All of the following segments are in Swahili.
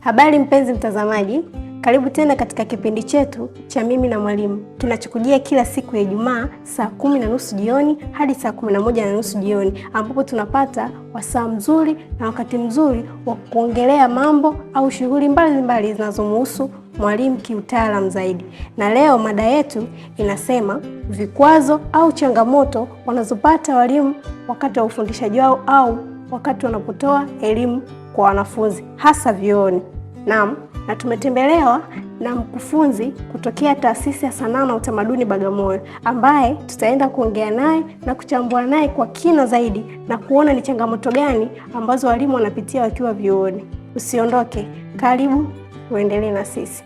Habari mpenzi mtazamaji, karibu tena katika kipindi chetu cha Mimi na Mwalimu kinachokujia kila siku ya Ijumaa saa 10:30 jioni hadi saa 11:30 jioni, ambapo tunapata wasaa mzuri na wakati mzuri wa kuongelea mambo au shughuli mbalimbali zinazomhusu mwalimu kiutaalamu zaidi. Na leo mada yetu inasema vikwazo au changamoto wanazopata walimu wakati wa ufundishaji wao au wakati wanapotoa elimu kwa wanafunzi hasa vyuoni. Naam, na tumetembelewa na mkufunzi kutokea Taasisi ya Sanaa na Utamaduni Bagamoyo, ambaye tutaenda kuongea naye na kuchambua naye kwa kina zaidi na kuona ni changamoto gani ambazo walimu wanapitia wakiwa vyuoni. Usiondoke, karibu uendelee na sisi.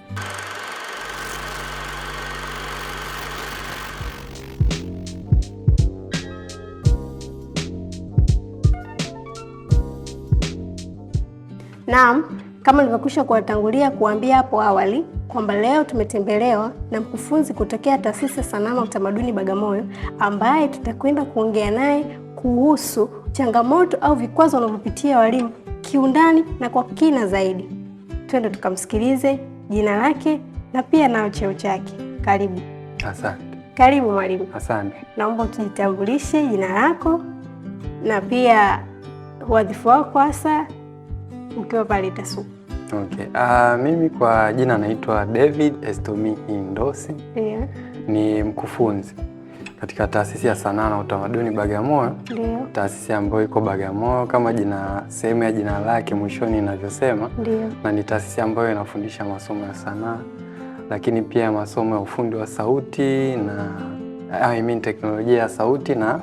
Naam, kama nilivyokwisha kuwatangulia kuambia hapo awali kwamba leo tumetembelewa na mkufunzi kutokea Taasisi ya Sanaa na Utamaduni Bagamoyo, ambaye tutakwenda kuongea naye kuhusu changamoto au vikwazo wanavyopitia walimu kiundani na kwa kina zaidi. Twende tukamsikilize jina lake na pia nao cheo chake. Karibu. Asante. Karibu mwalimu. Asante. Naomba tujitambulishe jina lako na pia wadhifa wako hasa ukiwa pale TASUKU. Okay. Mimi kwa jina naitwa David Estomi Indosi. Yeah. Ni mkufunzi katika Taasisi ya Sanaa na Utamaduni Bagamoyo. Ndio. Taasisi ambayo iko Bagamoyo kama jina sehemu ya jina lake mwishoni inavyosema. Ndio. Na ni taasisi ambayo inafundisha masomo ya sanaa, lakini pia masomo ya ufundi wa sauti na I mean teknolojia ya sauti na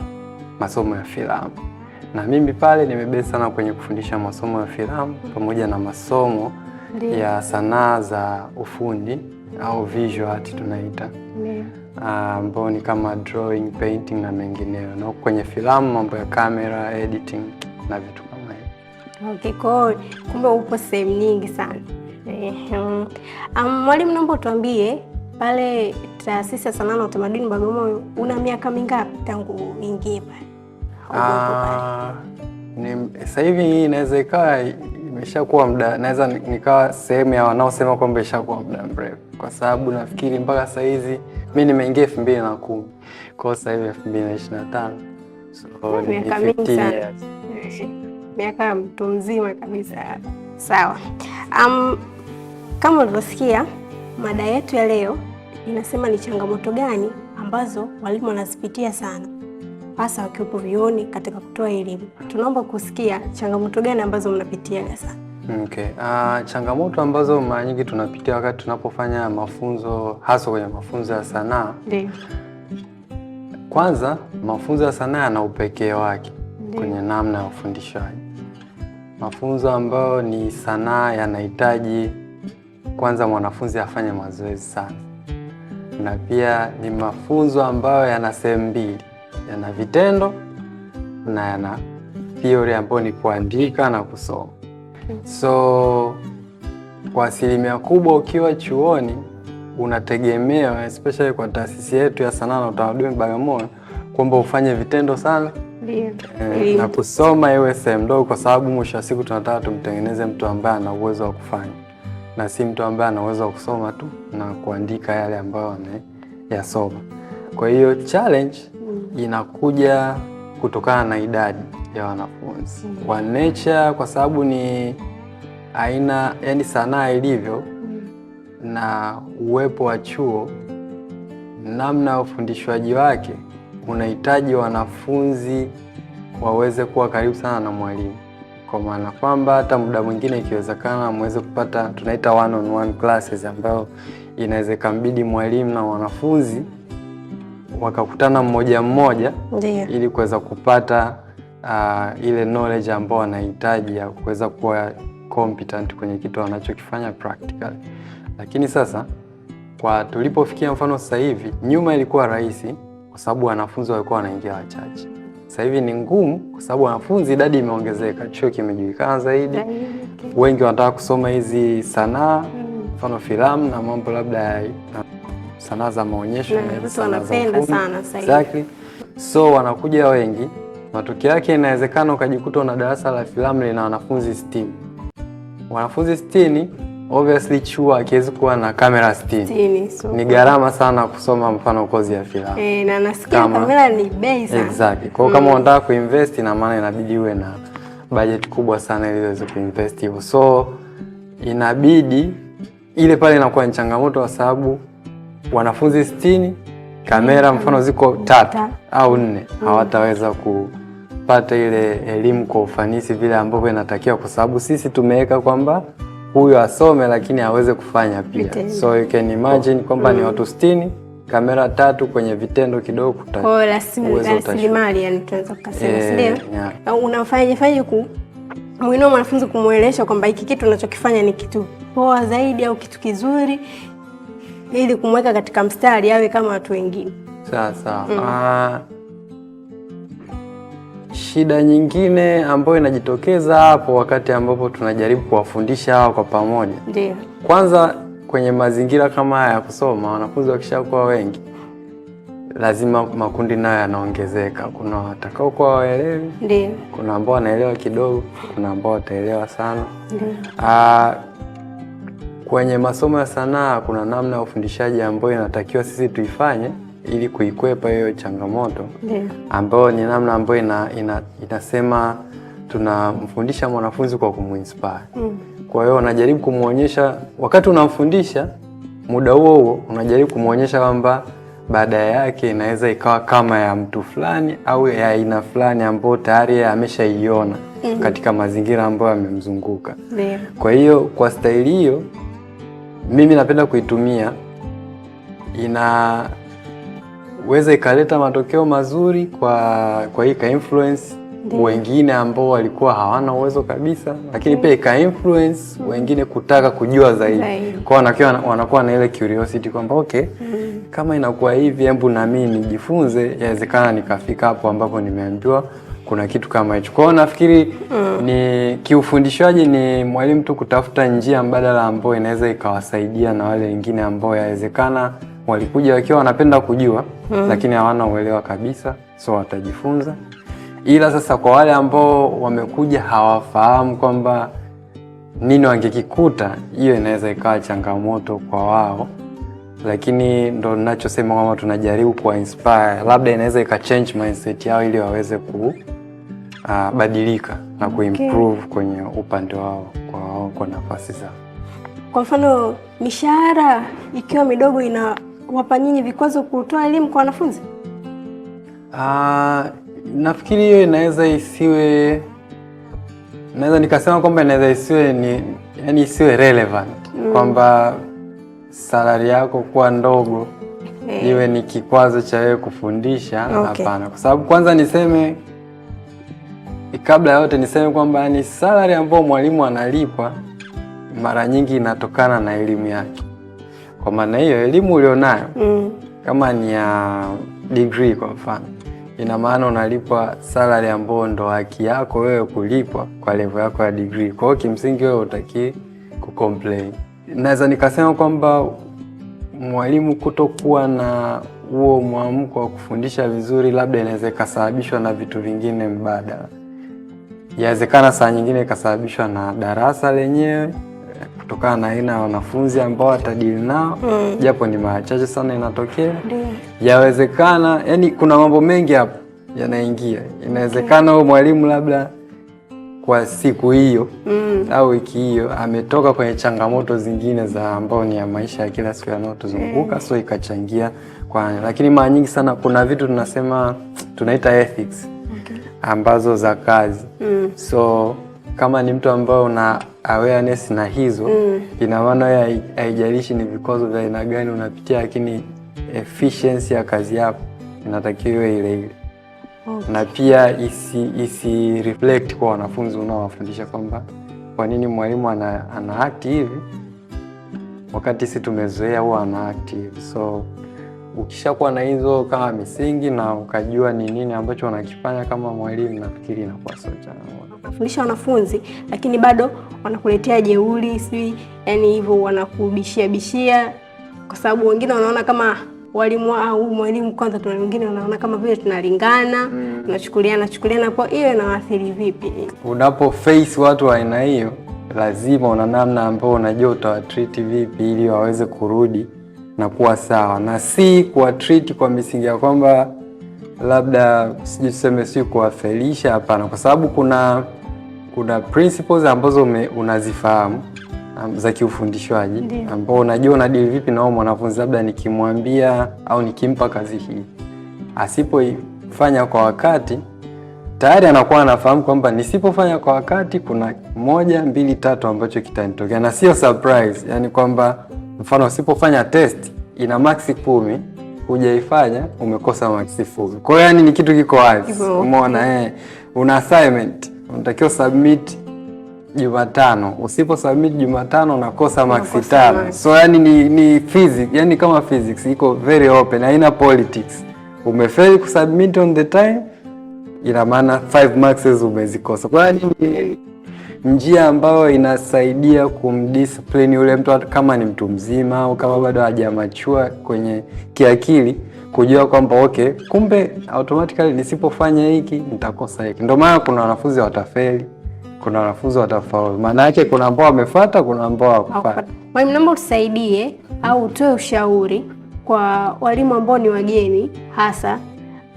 masomo ya filamu. Na mimi pale nimebase sana kwenye kufundisha masomo ya filamu pamoja na masomo Ndiyo. ya sanaa za ufundi au visual art tunaita, ambao ni kama drawing, painting na mengineyo, na kwenye filamu mambo ya camera, editing na vitu kama hivyo. Okay, kwa kumbe upo sehemu nyingi sana. Mwalimu, naomba utuambie pale Taasisi ya Sanaa na Utamaduni Bagamoyo una miaka mingapi tangu uingie pale? Sasa hivi inaweza ikawa imeshakuwa muda, naweza nikawa sehemu ya wanaosema kwamba ishakuwa muda mrefu, kwa sababu nafikiri mpaka sasa hizi mimi nimeingia 2010, kwa hiyo sasa hivi 2025, so ni Miaka mingi 15 sana. years. Miaka ya mtu mzima kabisa. Sawa. Kama ulivyosikia mada yetu ya leo inasema ni changamoto gani ambazo walimu wanazipitia sana hasa wakiwepo vyuoni katika kutoa elimu. Tunaomba kusikia changamoto gani ambazo mnapitia sana. Okay. Changamoto ambazo mara nyingi tunapitia wakati tunapofanya mafunzo hasa kwenye mafunzo ya sanaa. Ndio. Kwanza, mafunzo ya sanaa yana upekee wake kwenye namna ya ufundishaji. Mafunzo ambayo ni sanaa yanahitaji kwanza mwanafunzi afanye mazoezi sana, na pia ni mafunzo ambayo yana sehemu mbili, yana vitendo na yana theory ambayo ni kuandika na kusoma. So kwa asilimia kubwa ukiwa chuoni unategemewa, especially kwa taasisi yetu ya Sanaa na Utamaduni Bagamoyo, kwamba ufanye vitendo sana. Ndio. Na kusoma iwe sehemu ndogo, kwa sababu mwisho wa siku tunataka tumtengeneze mtu ambaye ana uwezo wa kufanya na si mtu ambaye ana uwezo wa kusoma tu na kuandika yale ambayo ameyasoma. Kwa hiyo challenge inakuja kutokana na idadi ya wanafunzi kwa nature, kwa sababu ni aina, yani sanaa ilivyo na uwepo wa chuo, namna ya ufundishwaji wake unahitaji wanafunzi waweze kuwa karibu sana na mwalimu, kwa maana kwamba hata muda mwingine ikiwezekana muweze kupata tunaita one on one classes, ambayo inaweza ikambidi mwalimu na wanafunzi wakakutana mmoja mmoja. Ndio. Ili kuweza kupata ile knowledge ambayo wanahitaji ya kuweza kuwa competent kwenye kitu wanachokifanya practically. Lakini sasa kwa tulipofikia, mfano sasa hivi, nyuma ilikuwa rahisi kwa sababu wanafunzi walikuwa wanaingia wachache. Sasa hivi ni ngumu kwa sababu wanafunzi idadi imeongezeka, chuo kimejulikana zaidi, wengi wanataka kusoma hizi sanaa, mfano filamu na mambo labda ya sanaa za maonyesho Na na hizi watu sanaa za wanapenda ufundi. sana sasa hivi. Exactly. So wanakuja wengi, matokeo yake inawezekana ukajikuta una darasa la filamu lina wanafunzi 60. Wanafunzi 60 Obviously chuo hakiwezi kuwa na kamera 60. 60, so Ni gharama sana kusoma mfano kozi ya filamu. Na nasikia kamera ni bei sana. Exactly. Kwa hiyo kama unataka kuinvest, ina maana inabidi uwe na budget kubwa sana ili uweze kuinvest hivyo. So inabidi ile pale inakuwa ni changamoto kwa sababu wanafunzi 60, kamera mfano ziko tatu au nne, hawataweza kupata ile elimu kwa ufanisi vile ambavyo inatakiwa, kwa sababu sisi tumeweka kwamba huyu asome lakini aweze kufanya pia. Vitendo. So you can imagine kwamba ni watu 60, kamera tatu, kwenye vitendo kidogo kuta Kwa hiyo uwezo utashuka. Rasilimali yani tunaweza kusema, si ndio? Yeah. Na unafanyaje fanyaje kumuinua mwanafunzi, kumuelesha kwamba hiki kitu unachokifanya ni kitu poa zaidi au kitu kizuri, ili kumweka katika mstari awe kama watu wengine? Sawa sawa. Shida nyingine ambayo inajitokeza hapo wakati ambapo tunajaribu kuwafundisha hawa kwa pamoja, kwanza kwenye mazingira kama haya ya kusoma, wanafunzi wakishakuwa wengi, lazima makundi nayo yanaongezeka. Kuna watakaokuwa hawaelewi, kuna ambao wanaelewa kidogo, kuna ambao wataelewa sana. Kwenye masomo ya sanaa kuna namna ya ufundishaji ambayo inatakiwa sisi tuifanye ili kuikwepa hiyo changamoto, ambayo ni namna ambayo inasema tunamfundisha mwanafunzi kwa kumuinspire. Kwa hiyo unajaribu kumuonyesha wakati unamfundisha, muda huo huo unajaribu kumuonyesha kwamba baadaye yake inaweza ikawa kama ya mtu fulani au ya aina fulani ambayo tayari yeye ameshaiona katika mazingira ambayo yamemzunguka. Kwa hiyo kwa staili hiyo mimi napenda kuitumia, inaweza ikaleta matokeo mazuri kwa hii ika influence wengine ambao walikuwa hawana uwezo kabisa, lakini pia ika influence wengine kutaka kujua zaidi. Zaidi. Kwa wanakuwa na ile curiosity kwamba okay, kama inakuwa hivi, hebu na mimi nijifunze, yawezekana nikafika hapo ambapo nimeambiwa kuna kitu kama hicho. Kwa hiyo nafikiri ni kiufundishaji, ni mwalimu tu kutafuta njia mbadala ambayo inaweza ikawasaidia na wale wengine ambao yawezekana walikuja wakiwa wanapenda kujua lakini hawana uelewa kabisa, so watajifunza. Ila sasa kwa wale ambao wamekuja hawafahamu kwamba nini wangekikuta, hiyo inaweza ikawa changamoto kwa wao, lakini ndo ninachosema kwamba tunajaribu kuwa inspire, labda inaweza ika change mindset yao ili waweze kubadilika na kuimprove kwenye upande wao kwa wao kwa nafasi zao. Kwa mfano mishahara ikiwa midogo inawapa nyinyi vikwazo kutoa elimu kwa wanafunzi? Nafikiri hiyo inaweza isiwe, naweza nikasema kwamba inaweza isiwe ni, yani isiwe relevant kwamba salary yako kuwa ndogo iwe ni kikwazo cha wewe kufundisha. Hapana, kwa sababu kwanza niseme, kabla ya yote niseme kwamba yani salary ambayo mwalimu analipwa mara nyingi inatokana na elimu yake. Kwa maana hiyo elimu ulionayo kama ni ya degree kwa mfano, ina maana unalipwa salary ambayo ndo haki yako wewe kulipwa kwa level yako ya degree. Kwa hiyo kimsingi wewe hutaki kucomplain. Naweza nikasema kwamba mwalimu kutokuwa na huo mwamko wa kufundisha vizuri, labda inaweza ikasababishwa na vitu vingine mbadala. Yawezekana saa nyingine ikasababishwa na darasa lenyewe kutokana na aina ya wanafunzi ambao watadili nao, japo ni mara chache sana inatokea. Yawezekana, yani kuna mambo mengi hapo yanaingia. Inawezekana huyo mwalimu labda kwa siku hiyo au wiki hiyo ametoka kwenye changamoto zingine za ambao ni ya maisha ya kila siku yanayotuzunguka, so ikachangia kwa, lakini mara nyingi sana kuna vitu tunasema tunaita ethics ambazo za kazi. So kama ni mtu ambaye una awareness na hizo, ina maana wewe haijalishi ni vikwazo vya aina gani unapitia, lakini efficiency ya kazi yako inatakiwa iwe ile ile na pia isi reflect kwa wanafunzi unaowafundisha kwamba kwa nini mwalimu ana act hivi wakati sisi tumezoea huwa ana act hivi. So ukishakuwa na hizo kama misingi na ukajua ni nini ambacho unakifanya kama mwalimu, nafikiri inakuwa sio changamoto. Unafundisha wanafunzi lakini bado wanakuletea jeuri, sijui yani hivyo wanakubishia bishia, kwa sababu wengine wanaona kama walimu au mwalimu kwanza, tuna wengine wanaona kama vile tunalingana, tunachukuliana chukuliana, kwa hiyo inawaathiri vipi? Unapo face watu wa aina hiyo, lazima una namna ambayo unajua utawatreat vipi ili waweze kurudi na kuwa sawa, na si kuwatreat kwa misingi ya kwamba labda sijui tuseme si kuwafelisha. Hapana, kwa sababu kuna principles ambazo unazifahamu za kiufundishwaji ambao unajua unadeal vipi na mwanafunzi, labda nikimwambia au nikimpa kazi hii asipoifanya kwa wakati tayari anakuwa anafahamu kwamba nisipofanya kwa wakati kuna 1, 2, 3 ambacho kitanitokea, na sio surprise. Yani kwamba mfano usipofanya test ina maksi 10, hujaifanya umekosa maksi 0. Kwa hiyo yani ni kitu kiko wazi. Umeona, una assignment unatakiwa submit Jumatano, usipo submit Jumatano unakosa maksi 5. So yani ni physics, yani kama physics iko very open, haina politics. Umefeli kusubmit on the time, ina maana 5 marks umezikosa. Kwa hiyo ni njia ambayo inasaidia kumdiscipline yule mtu kama ni mtu mzima au kama bado hajamachua kwenye kiakili, kujua kwamba okay, kumbe automatically nisipofanya hiki nitakosa hiki. Ndio maana kuna wanafunzi watafeli, kuna wanafunzi watafaulu. Maana yake kuna ambao wamefuata, kuna ambao hawakufuata. Mwalimu, naomba utusaidie au utoe ushauri kwa walimu ambao ni wageni, hasa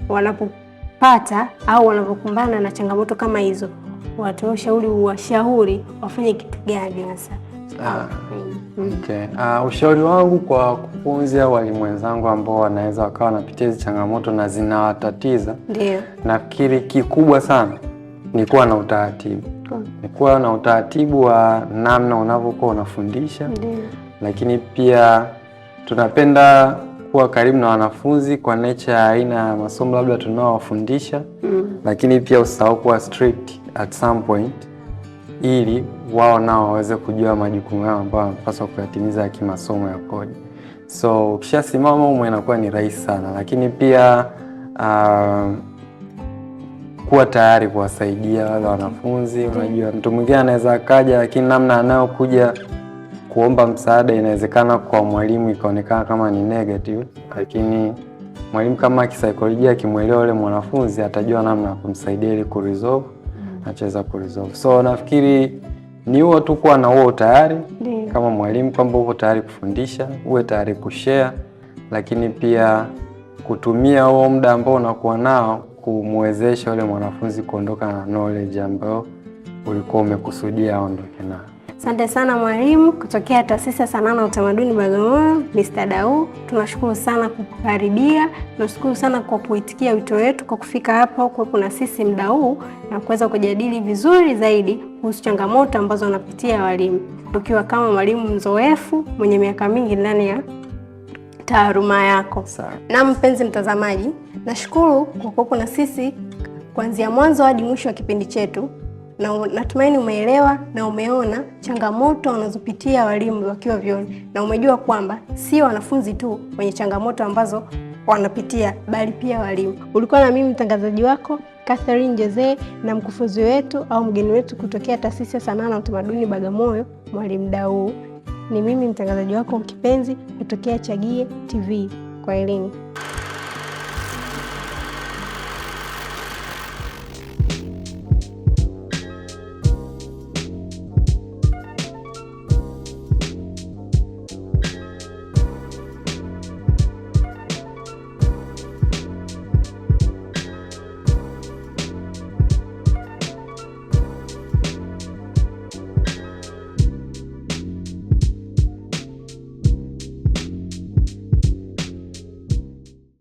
wanapopata au wanapokumbana na changamoto kama hizo, watoe ushauri, uwashauri wafanye kitu gani hasa? Okay. Ushauri wangu kwa wakufunzi au walimu wenzangu ambao wanaweza wakawa wanapitia hizi changamoto na zinawatatiza, ndio nafikiri kikubwa sana ni kuwa na utaratibu. Ni kuwa na utaratibu wa namna unavyokuwa unafundisha. Ndiyo. Lakini pia tunapenda kuwa karibu na wanafunzi kwa nature ya aina ya masomo labda tunaowafundisha. Lakini pia usahau kuwa strict at some point ili wao nao waweze kujua majukumu yao ambayo wanapaswa kuyatimiza ya kimasomo yakoje. So ukishasimama humo inakuwa ni rahisi sana, lakini pia kuwa tayari kuwasaidia wale wanafunzi. Unajua mtu mwingine anaweza akaja, lakini namna anayokuja kuomba msaada inawezekana kwa mwalimu ikaonekana kama ni negative, lakini mwalimu kama kisaikolojia akimwelewa yule mwanafunzi atajua namna ya kumsaidia ili kuresolve nachoweza kuresolve. So nafikiri ni huo tu, kuwa na huo utayari kama mwalimu kwamba uko tayari kufundisha, uwe tayari kushare, lakini pia kutumia huo muda ambao unakuwa nao kumwezesha yule mwanafunzi kuondoka na knowledge ambayo ulikuwa umekusudia aondoke nayo. Asante sana mwalimu kutokea Taasisi ya Sanaa na Utamaduni Bagamoyo, Mr. Dau. Tunashukuru sana kukaribia, tunashukuru sana kwa kuitikia wito wetu kwa kufika hapa kuwepo na sisi muda huu na kuweza kujadili vizuri zaidi kuhusu changamoto ambazo wanapitia walimu, ukiwa kama mwalimu mzoefu mwenye miaka mingi ndani ya taaluma yako. Sawa. Na mpenzi mtazamaji, nashukuru kwa kuwepo na sisi kuanzia mwanzo hadi mwisho wa kipindi chetu, na natumaini umeelewa na umeona changamoto wanazopitia walimu wakiwa vyuoni, na umejua kwamba sio wanafunzi tu wenye changamoto ambazo wanapitia, bali pia walimu. Ulikuwa na mimi mtangazaji wako Catherine Jose na mkufunzi wetu au mgeni wetu kutokea Taasisi ya Sanaa na Utamaduni Bagamoyo, Mwalimu Dau. Ni mimi mtangazaji wako kipenzi kutokea Chagie TV. Kwaherini.